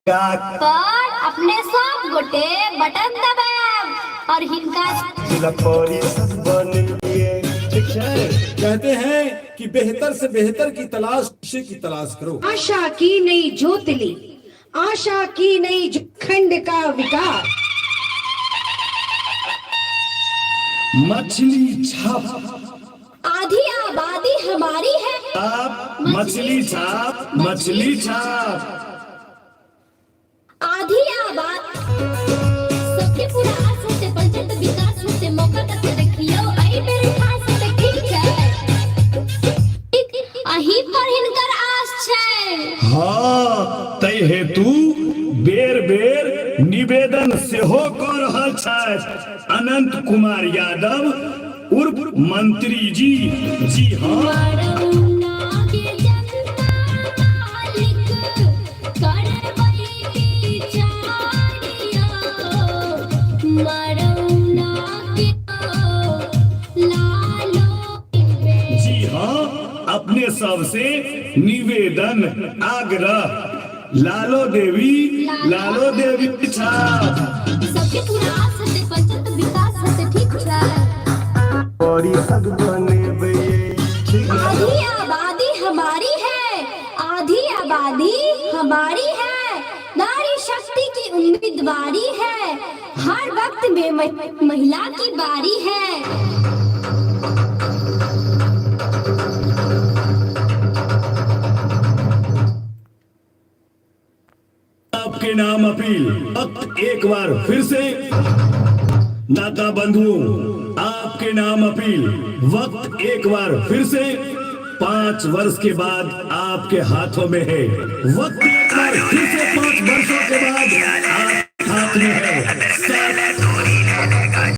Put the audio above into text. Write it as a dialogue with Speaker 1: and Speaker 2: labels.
Speaker 1: पर अपने सब गोटे बटन दबाएब और हिनका
Speaker 2: जिला परिषद बनेलिए, ठीक छै।
Speaker 3: कहते हैं कि बेहतर से बेहतर की तलाश की तलाश करो।
Speaker 4: आशा की नई ज्योतिली, आशा की नई खंड का विकास।
Speaker 3: मछली छाप।
Speaker 1: आधी आबादी हमारी है।
Speaker 3: छाप, मछली छाप, मछली छाप।
Speaker 1: आधी आबाद सबके पूरा आस हेतै, पंचायत विकास हेतै, मौका तक देखियौ एहि बेर खास हेतै, ठीक छै? अही पर हिनकर आस छै।
Speaker 3: हँ, ताहि हेतु बेर बेर निवेदन सेहो कऽ रहल छथि अनंत कुमार यादव उर्फ मंत्री जी। जी हँ।
Speaker 1: मरौना के जनता मालिक करबै विचारियो, मरौना के लालो।
Speaker 3: जी हाँ, अपने सबसे निवेदन आग्रह, लालो देवी, लालो देवी छाप।
Speaker 1: सबके पूरा आस हेतै, पंचायत विकास हेतै, ठीक छै?
Speaker 2: परिषद बनेबै, ठीक छै।
Speaker 1: आधी आबादी हमारी है, आधी आबादी हमारी है, नारी शक्ति की उम्मीदवारी है, हर वक्त में महिला की बारी है।
Speaker 3: आपके नाम अपील, वक्त एक बार फिर से। दाता बंधुओं, आपके नाम अपील, वक्त एक बार फिर से 5 वर्ष के बाद आपके हाथों में है। वक्त एक बार फिर से 5 वर्षों के बाद आप हाथ में है।